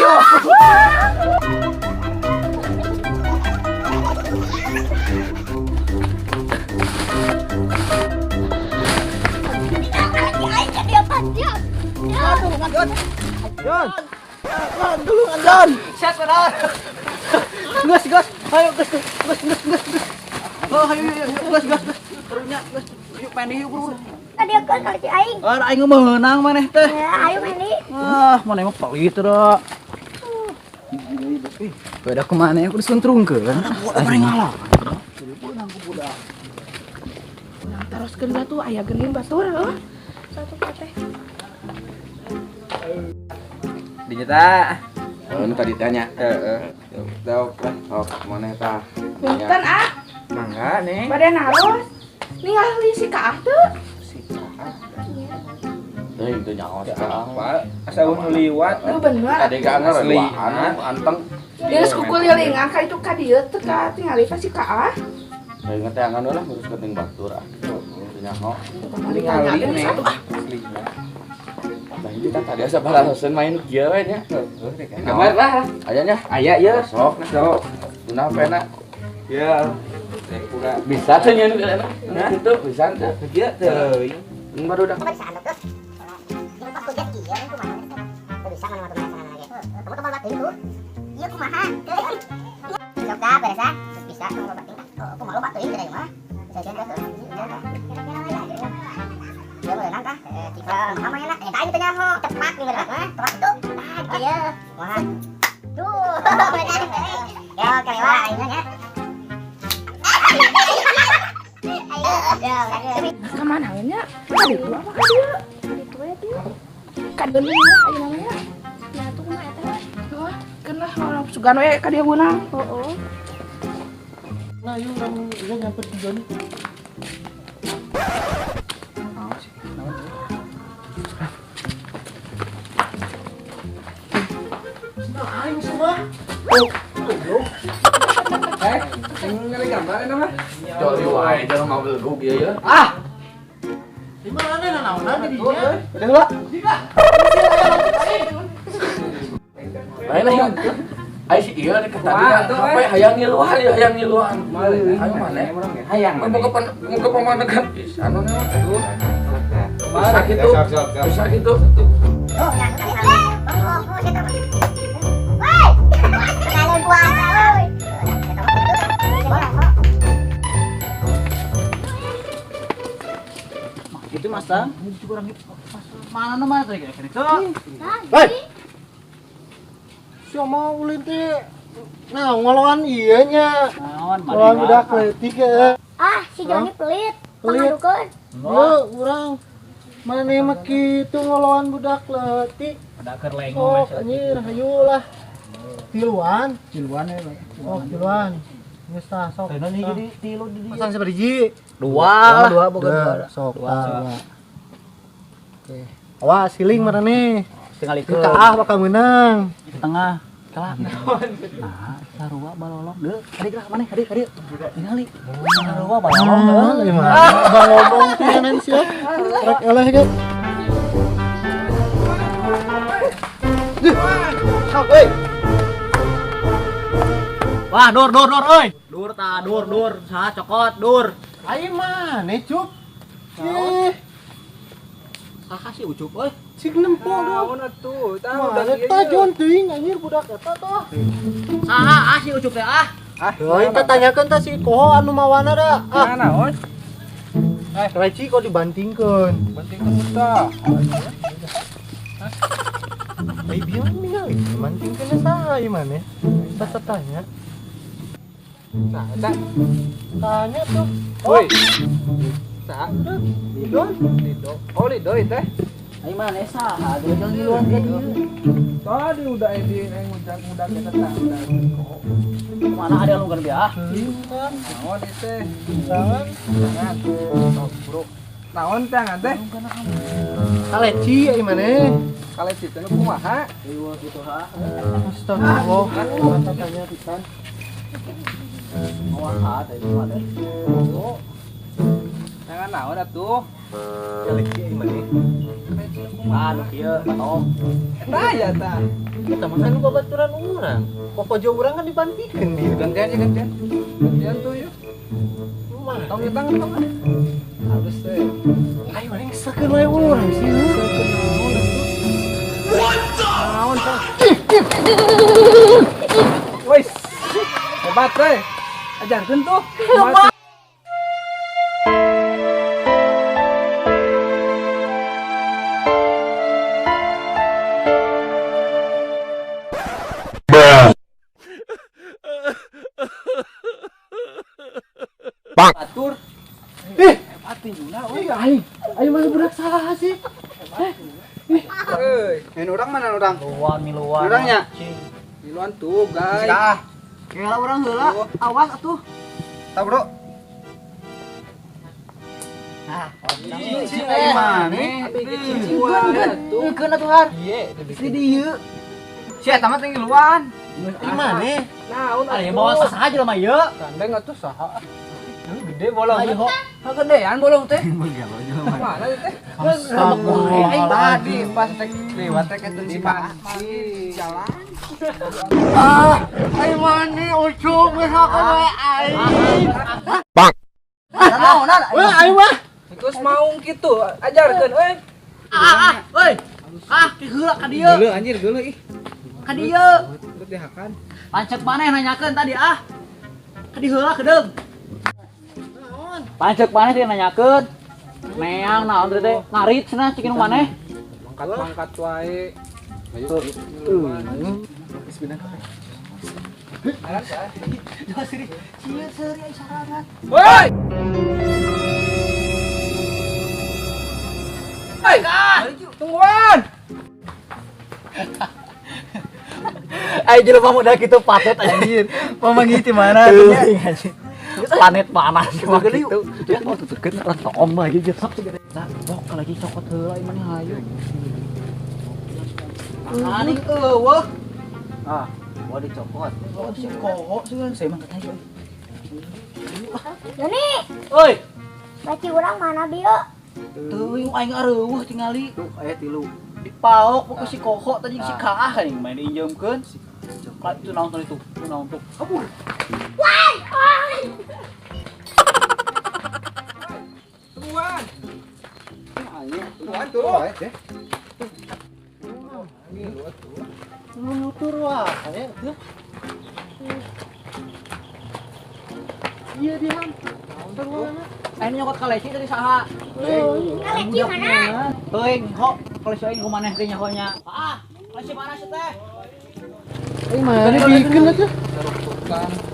Ayo. Jon. Tulungan Jon. Set benar. Gas gas. Ayo gas gas gas gas gas. Oh, ayo ayo gas gas gas. Karunya gas. Yuk pendi yuk buru. Kadieukeun ka si aing. Ah, aing meunang maneh teh. Ya, ayo pendi. Ah, maneh mah pelit da. Beda kumaha kudu suntrungkeun. Maneh ngalah. Teruskeun batu aya geuning batur heuh. Satu teh. Dinyata. Oh, tadi tanya. Heeh. Tahu lah, sok maneh tah. Punten ah. Mangga nih. Bade naros. Ningali si Kaah teu? Si Kaah. Teuing teu nyaho si Kaah. Asa nu liwat. Nu bener. Tadi ka asli anu anteng. Geus kukulilingan ka itu ka dieu teu ka tingali ka si Kaah. Teuing teangan lah ngurus keting batur ah. Teu nyaho. Ningali nih. Aslina. Nah, ini kan tadi asa balasan main kieu we nya. Gambar lah. Aya nya. Aya ieu. Sok, sok. Guna pena. Ya. Bisa teh nyeun enak. Kitu bisa teh. Kieu teuing. Baru dah. Ieu kumaha? Sok dah beres ah. Bisa kumaha bating. Kumaha loba teuing teh mah. Bisa teh. Dia berenang kah? Tiga, mama enak. Eh, tadi tanya ho, tepat nih berenang mah. Tepat tuh. Ah, gitu ya. Wah. Tuh. Ya, kelewa aingnya nya. Ayo, ya, Ka mana we nya? Ka ditu apa ka dieu? Ka ditu we dieu. Ka dieu lah ayeuna mah nya. Nah, tuh kumaha eta? Heuh, keun lah orang sugan we ka dieu meunang. Heeh. Nah, yuk urang ieu nyamper si Joni. Aing semua. Oh, goblok. Eh, ningali gambar eta mah. Joli wae jangan mau gelegug ieu ya. Ah. Di mana nanaonan di dinya? Udah heula. Lain lah. Ai si ieu rek tadi HP hayang ngiluan, hayang ngiluan. Ayo maneh? Hayang maneh. Muka pamanegan pisan anu aduh. Bisa gitu. Bisa gitu. Itu masang, kurang mana nama tadi kayak gini. Hei. Si mau ulin teh nah ngoloan ieu nya. Naon ngoloan budak leutik ya. Ah, si Joni pelit. Pangadukeun. Heuh, urang maneh mah kitu ngoloan budak leutik. Budak keur lengong we. Anjir, hayu lah. Tiluan, tiluan ya. Oh, tiluan. Geus tah sok. Jadi tilu di dieu. Pasang sabaraha? Dua. Dua boga dua. Sok dua. Oke. Awas siling marane. Tingalikeun. Kaah bakal meunang. Di tengah. Kalah. Nah, sarua balolong deuk. Adik lah maneh, adik, adik. Tingali. Sarua balolong deuk. Abang ngomong teh sia. Rek eleh ge. Sok euy. Wah, dur dur dur euy. Dur ta, dur dur, saha cokot, dur. Aing maneh, Cup? Ih. Saha si Ucup euy? Cik nempo naon atuh, tah udah ieu. Tah Jon teuing anjir budak eta tah. Saha ah si Ucup teh ah? Ah, heuh tah tanyakeun tah si Koho anu mawana da. Ah, naon? Eh, reci kok dibantingkeun. Bantingkeun tah. Ai bieu ningali bantingkeun saha ieu maneh? Tah tanya. Saha tah? Tanya tuh. Woi. Saha? Lido. Lido. Oh, Lido teh. Ai maneh saha geus ngiluan ka dieu. Tadi udah di ngudak-ngudak eta tah. Mana ada lu kan biah? Naon teh? Tangan. Tangan. Sok bro. Naon tangan teh? Kaleci ai maneh. Kaleci teh kumaha? Ieu kitu ha. Astagfirullah. Mata tanya pisan. Mawa ha teh maneh. Tangan naon atuh? Kaleci mana? Ah, nu kieu patong. Eta ya tah. Eta mah kan babaturan urang. Kokojo urang kan dibantikeun dia. Gantian ya gantian. Gantian tuh ya. Mana? Tong tong tong. Halus teh. Ayo mana ngesakeun wae urang sih. Naon tah? Wis. Hebat teh. Ajarkeun tuh. Hebat. Atur. Ih, hebat tinjuna euy. Aing, aing mana budak saha sih? Euy, main urang mana urang? Luan miluan. Urangnya. Miluan tuh, guys. Ah. Kela urang heula, awas atuh. Tah, Bro. Nah, cicing aing maneh. Cicing atuh har. Ieu, di dieu. Si eta mah teh ngiluan. Di maneh? Naon atuh? Bawa saha jelema ieu? Gandeng atuh saha? Gede bolong. Ayo, ho. Gedean bolong teh. Mana teh? Aing tadi pas teh lewat teh ketun si Pasi jalan. Ah, aing maneh ucuk misalkan wae aing. Bang. Naon? Wah, aing mah. Terus maung kitu, ajarkeun euy. Ah, euy. Ah, heula ka dieu. Geuleuh anjir geuleuh ih. Ka dieu. Geus dihakan. Pancek maneh nanyakeun tadi ah. Ka dieu heula kedeung. Pancek maneh teh nanyakeun. Meang naon teh ngarit cenah cik nu maneh. Mangkat-mangkat wae. Ayo. Geus pindah ka. Sieun seuri ai sarangan. Woi. Hei, tungguan. Ai jelema muda kitu patut anjir. Pamanggih di mana anjir. Planet panas mah gitu. Ya mau tuturkeun orang toom lagi gitu. Nah, bok lagi cokot heula ieu mah hayu. Makan eueuh. Ah, mau dicokot. Oh, si koho sieun saya mah katanya. Doni. Oi. Baci urang mana bieu? Teuing aing areueuh tingali. Tuh aya tilu. Dipaok pokok si koho tadi si kaah aing main diinjeumkeun. Itu naon tuh itu? Itu naon tuh? Kabur. Wah! Tungguan. Tungguan tuh. Nutur wae tuh. Iya dia. Aing nyokot kaleci tadi saha? Kaleci mana? Teuing, ho, kaleci aing ku maneh teh nyahonya. Ah, kaleci mana sih teh? Eh mana bikin atuh?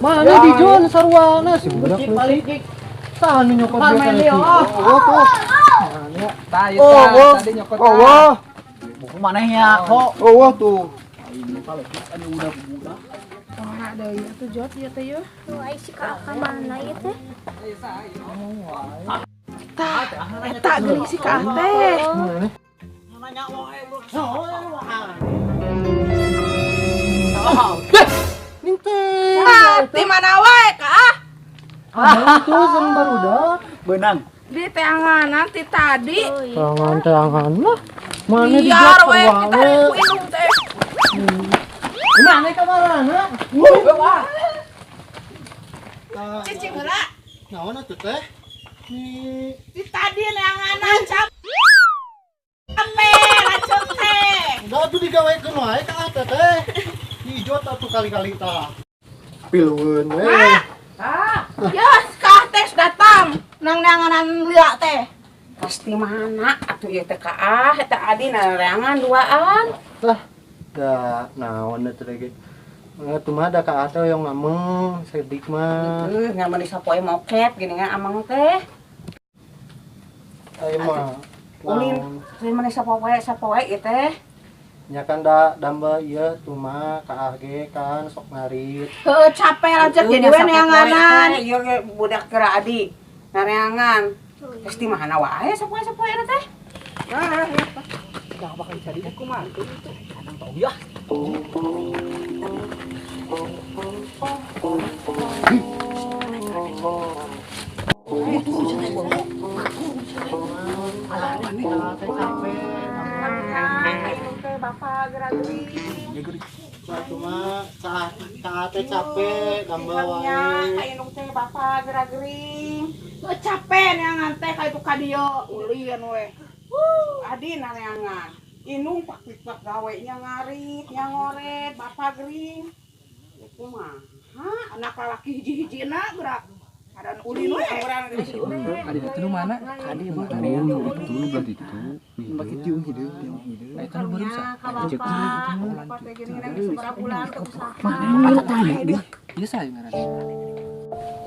Mana dijual sarwana si budak. Balik cik. Tah nu nyokot dia kaleci. Oh, oh. Tah, tadi nyokot. Oh, wah. Buku manehnya, ho. Oh, wah tuh. Aing kaleci anu udah budak. Mana deui atuh jot ieu teh yeuh. Tuh ai si Kaaka mana ieu teh? Tah, eta geuning si Kaah teh. Nanya wae bro. Ning teh. Di mana wae Kaah? Ah, tuh jeung barudak. Beunang. Di teanganan ti tadi. Teangan-teangan lah. Mana di Biar we kita ku indung teh. Mana kamarana? Wah. Cicing heula. Naon atuh teh? Di tadi neanganan capek lanceuk teh. Da atuh digawekeun wae ka teh teh. Diijot atuh kali-kali tah. Pilueun we. Ah. Yos, kah teh datang nang neanganan lila teh. Pasti mana atuh ieu teh kaah eta adi neangan duaan. Tah. Da naon atuh lagi. Atuh mah da ka atuh yang ngameng sedik mah. Heuh, ngan sapoe moket gini ngan amang teh. Ayo mah. Ulin, ulin mana sapoe ieu teh. Nya kan da damba ieu tuh mah ka ge kan sok ngarit. Heuh, capek lanceuk jadi we neanganan. Ieu ge budak geura adi nareangan. Geus di mana wae sapoe-sapoe teh. Ah, dah bakal dicari kumaha tuh itu. Ya. Atuh mah saat capek tambah wae. Ka indung teh bapak geura-gering. Teu capek neangan teh ka itu ka dieu ulin we. Adi naneangan. Indung pak-pak gawe nya ngarit, nya ngoret, bapak gering. Kumaha anak lalaki hiji-hijina geura. Adan ulin we. Adi itu mana? Adi mah itu belah ditu. Baki tiung hideung, tiung hideung. Eta nu baru sa. Cek bapak teh geuning geus sabaraha bulan teu usaha. Mana tanya deh. Ieu saya ngaran.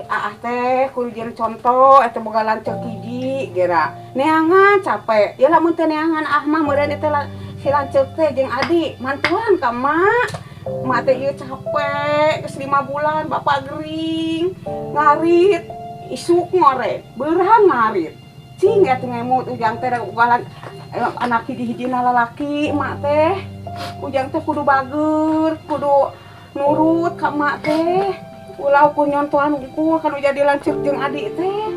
Ah teh kudu jadi contoh eta boga lanceuk hiji geura. Neangan capek. Ya lamun teu neangan ah mah meureun eta si lanceuk teh jeung adi mantuan ka emak. Emak teh ieu capek geus 5 bulan bapak gering ngarit isuk ngoret beurang ngarit cing atuh ngemut ujang teh boga anak hiji-hijina lalaki emak teh ujang teh kudu bager kudu nurut ka emak teh ulah ku nyontohan ku kanu jadi lanceuk jeung adik teh.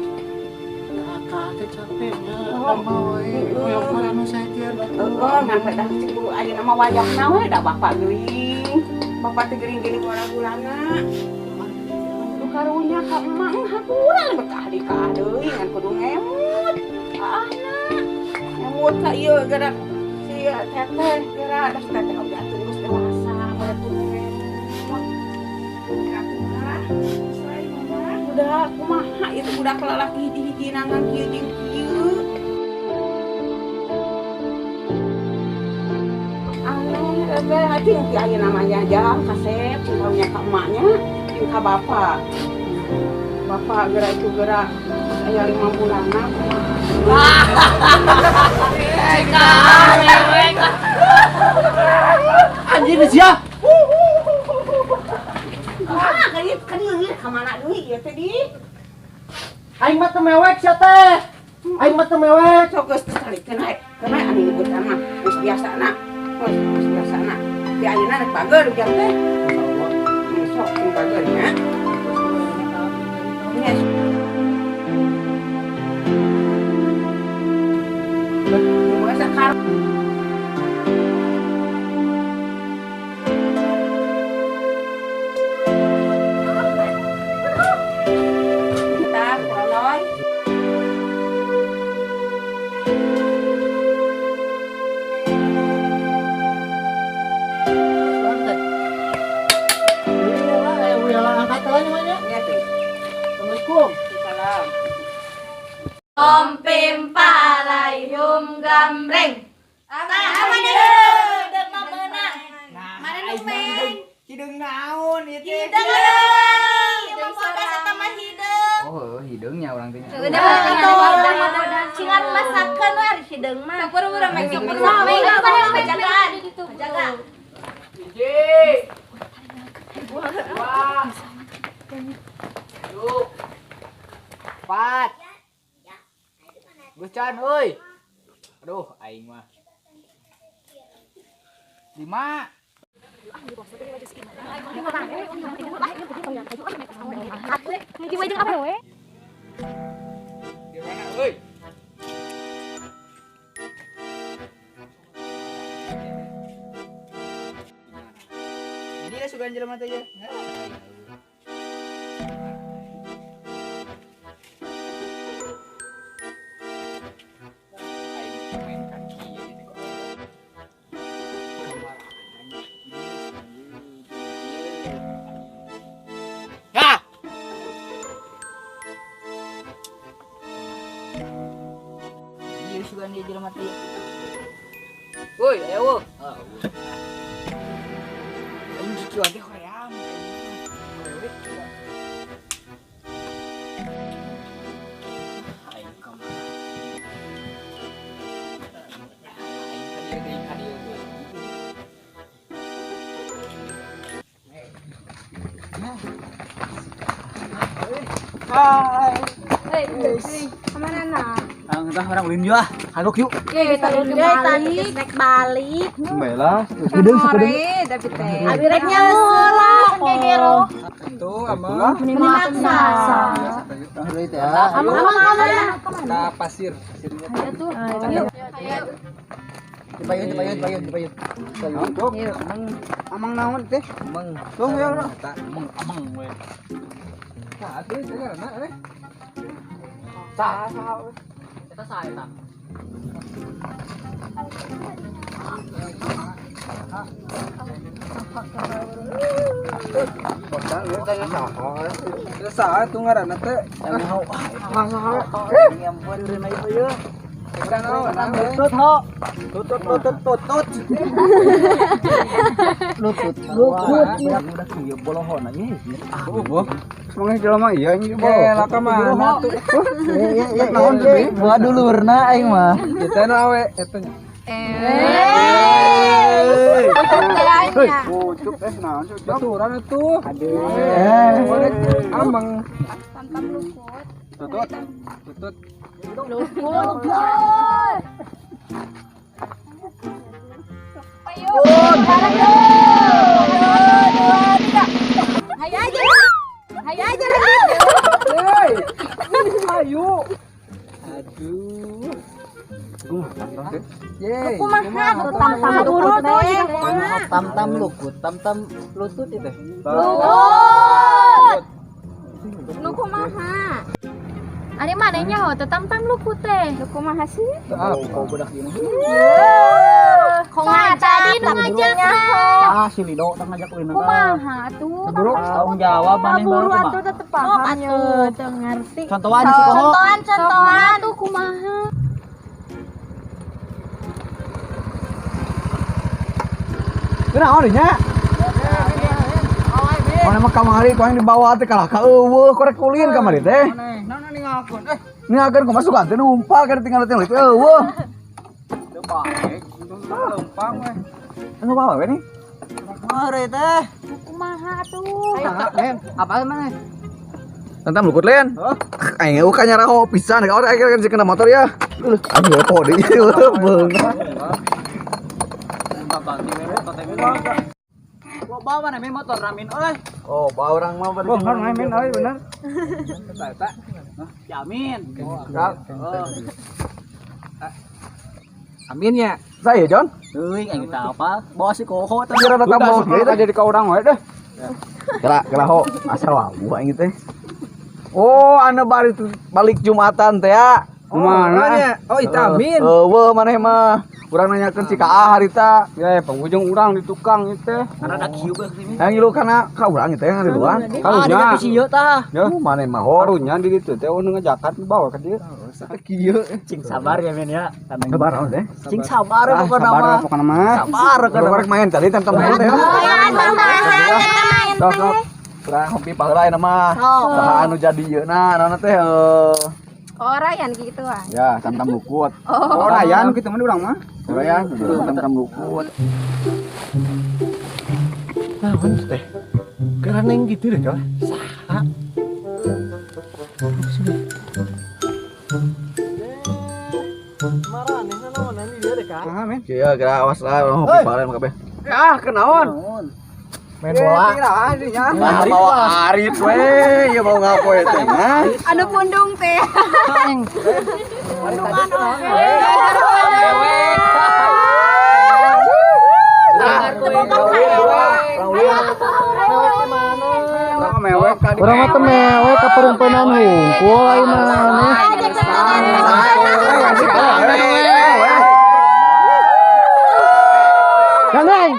Kakak teh capek nya tambah wae hoyong mah anu saeutian atuh. Heeh ngan pedah cik kudu ayeuna mah wayahna we da bapak geuring. Bapak teh geuring gini bulan-bulanna. Nu karunya ka emak hampura betah di ka deui ngan kudu ngemut. Ahna ngemut ka ieu geura si teteh geura da teteh oge atuh geus dewasa bae kudu ngemut. Budak kumaha itu budak lalaki hiji-hiji nangan kieu jeung kieu. Aneh teh hati ti ayeuna mah jang kasep cingkaunya ka emaknya jeung ka bapak. Bapak geura itu geura aya 5 bulanna kumaha. Anjir sia. Ah, kali ka mana deui ieu teh di? Aing mah teu mewek sia teh. Aing mah teu mewek. Sok geus disalikeun hae. Keun anu nyebutan mah geus biasana. Geus biasana. Di ayeuna rek bager ujang teh. Insyaallah. Sok sing bager nya. Nya. Masa kar Ompim palayum gambreng. Hideung mah meunang. Mana nu meng? Hideung naon ieu teh? Hideung. Ieu mah bodas eta mah hideung. Oh, hideungnya urang teh. Udah mah cingan masakeun we ari hideung mah. Syukur urang mah syukur mah jagaan. Jaga. Hiji. Dua. Tilu. Empat. Geus euy. Aduh, aing mah. 5. Di mana euy? Ini lah sugan jelema teh ya. Woi, ayo wo. Aing kieu teh hoream. Aing ka mana? Aing ka dieu deui ka dieu deui. Hai. Hei, kemana nak? Ang tah orang ulin yuk ah. Kagok yuk. Ya, kita balik, naik balik. Baiklah, sakedeung sakedeung. Tapi teh. Abi rek nyeula gegero. Tuh, ama. Meni maksa. Ama kemana? Ka pasir, pasirnya. Ayo tuh. Ayo. Ayo. Dipayun, dipayun, dipayun, dipayun. Tuh. Amang naon teh? Amang. Tuh ya urang. Amang amang we. Saha teh ngaranna eh? Saha saha. Eta saha eta? Saha tuh ngaranna teh? Amang saha. Ampun deui ieu. Lutut ho. Lutut lutut tutut. Lutut. Lutut. Udah kieu bolohon aja. Oh, semangat jelema ieu anjing bolo. Eh, laka mana tuh? Naon deui? Bawa dulurna aing mah. Kita nu awe eta nya. Eh. Pucuk eh naon sih? Baturan atuh. Aduh. Amang. Tam-tam lukut. Tutut. Tutut. Lukut. Ayo. Hayu aja. Hayu aja. Hei. Ayo. Aduh. Yeay. Kumaha tam-tam lukut teh. Tam-tam lukut, tam-tam lutut itu. Lukut. Lu kumaha? Ari maneh nyaho teh tam-tam lukut teh. Lu kumaha sih? Ah, kau budak ieu. Kumaha tadi nu ngajak? Ah, si Lido teh ngajak ulin. Kumaha atuh? Tanggung jawab maneh baru kumaha? Atuh teu paham atuh, teu ngarti. Contohan si koho. Contohan, contohan tuh kumaha? Kunaon nya? Mana mah kamari ku aing dibawa teh kalah ka eueuh korek ulin kamari teh. Naon ningalkeun? Eh, Ningalkeun kumaha sugan teh numpal keur tinggal teh eueuh. teu bae, untung leumpang we. Anu bawa we nih? Mare teh. Kumaha atuh? Men, apa maneh? Tentang lukut len. Aing eueuh ka nyaraho pisan ka urang aing kan kena motor ya. Aduh opo deui beunang. Loba mana main motor ramin euy. Oh, bawa orang mah bari. Bener main euy bener. Eta. Jamin. Amin ya. Saya John. Teuing aing teh apa? Bawa si koho teh. Kira datang Udah bawa kieu teh. jadi ka urang we deh. Kela kela ho asal wabu aing teh. Oh, anu balik Jumatan teh ya. Kumaha? Oh, itu amin. Eueuh maneh mah. Urang nanyakeun si Ka harita. Ya, penghujung urang di tukang itu teh. Karena ada kieu beuh sini. Yang ngilu kana ka urang teh ngariluan. Ah, di sieu tah. Ya, maneh mah ho. Karunya di ditu teh eueuh ngajakan dibawa ka dieu. Kieu. Cing sabar ya men ya. Sabar naon teh? Cing sabar ya pokokna Sabar mah. pokona mah. Sabar Urang rek main tadi tem main teh. Sok sok. Urang hopi paheula ayeuna mah. Saha anu jadi ieu na naon teh Oh, Rayan gitu ah. Ya, tam-tam lukut. Oh, Rayan kitu mah urang mah. Rayan, tam-tam lukut. Naon teh? Geura neng gitu deh kalah. Saha? Maraneh naonan di dieu deh ka. Kumaha men? Kieu geura awas lah urang hopi paheula mah kabeh. Ah, kenaon? Main bola. Nah, bawa arit we, ieu mau ngapoe teh. Anu pundung teh. Pundungan oge. Urang mah teh mewek ka perempuanan hungkul aing mah. Gandeng.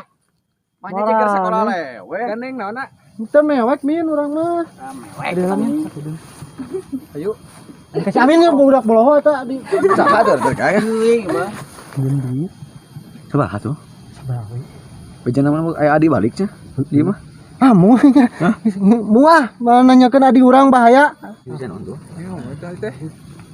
Manya jeung sekolah lewe. Gandeng naonna? Teu mewek min urang mah. Mewek. Ayo. Kasih amin ya budak boloho eta di. Saha teh terkaya? Teuing mah. Duit. Sabaha tuh? Sabaha we. Bejan nama aya adi balik cenah. Ieu mah. Ah, muah. Muah, malah nanyakeun adi urang bahaya. Bejan untung. Ayo teh.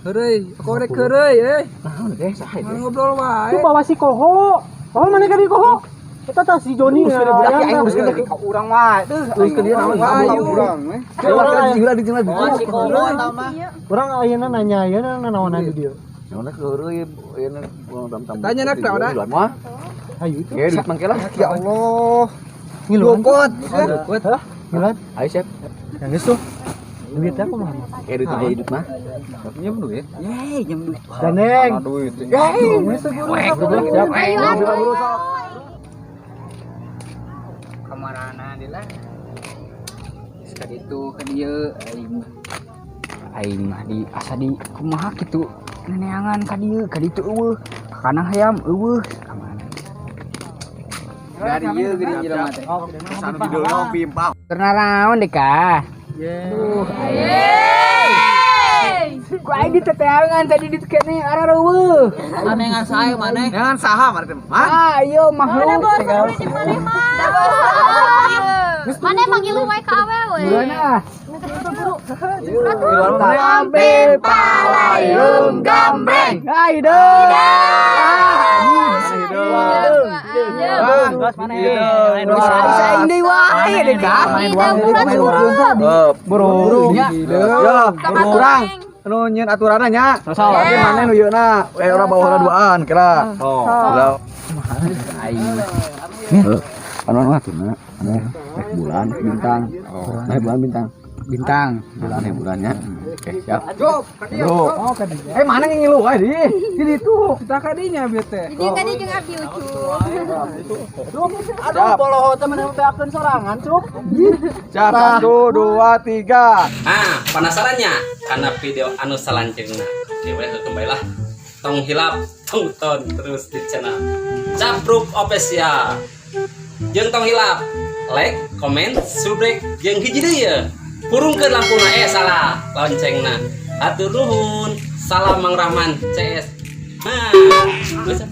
Heureuy, aku rek heureuy euy. Naon teh saha Mana ngobrol wae. Tuh bawa si Koho. Koho mana ka di Koho? Eta tah si Joni. Uruskeun budak aing uruskeun Ka urang wae deuh. Uruskeun dia naon Ayo urang we. Urang di jeung Bawa si koho eta mah. Urang ayeuna nanya ayeuna nanaonan di dieu. Naon heureuy ayeuna urang tam-tam. Tanya nak naon? Mah. Hayu itu. Ge duit mangke lah. Ya Allah. Ngiluan. Lukut. Lukut. Ngiluan. Ayo siap. Yang geus tuh. Duit aku mah. Kayak duit aja hidup mah. Pinjam duit. Yeay, jam duit. Gandeng. Duit. Wek, Siap. Ayo atuh. Kamarana dia lah. Sekali itu ke dia aing mah. Aing mah di asa di kumaha kitu neneangan ka dieu ka ditu euweuh. Ka kanang hayam euweuh ka mana. Dari ieu geuning jelema teh. Sanu video pimpah. Keur naraon deh kah? Duh, aing. Ku aing diteteangan tadi di kene arareuweuh. Aneh saya mana? Jangan saha mana teh. Ah, ieu makhluk. Mana manggil wae ka awewe. Gimana? Tampil palayung gambreng. Hidup. Bisa aing deui wae deh kah? Buru. Ya, kurang. Anu nyieun aturanna nya. Tapi mana nu ieu na? Eh urang bawa duaan kira. Oh. Aing. Anu anu atuh anu eh bulan bintang. Eh bulan bintang. Bintang, bulan eh bulannya. Oke, siap. Bro. Eh mana yang ngilu wae di? Di ditu. Kita kadinya bete. Jadi tadi jeung abdi ucu. Aduh, boloho teh meneh beakeun sorangan, Cuk. Siap, 1 2 3. Ah, penasarannya karena video anu selanjutnya. Oke, boleh kembali lah. Tong hilap, tonton terus di channel Capruk Official. Jeung tong hilap, like, komen, subscribe, jeung hiji deui ye. Hurungkeun lampuna, eh salah, loncengna. Hatur nuhun. Salam Mang Rahman CS. Nah, bisa.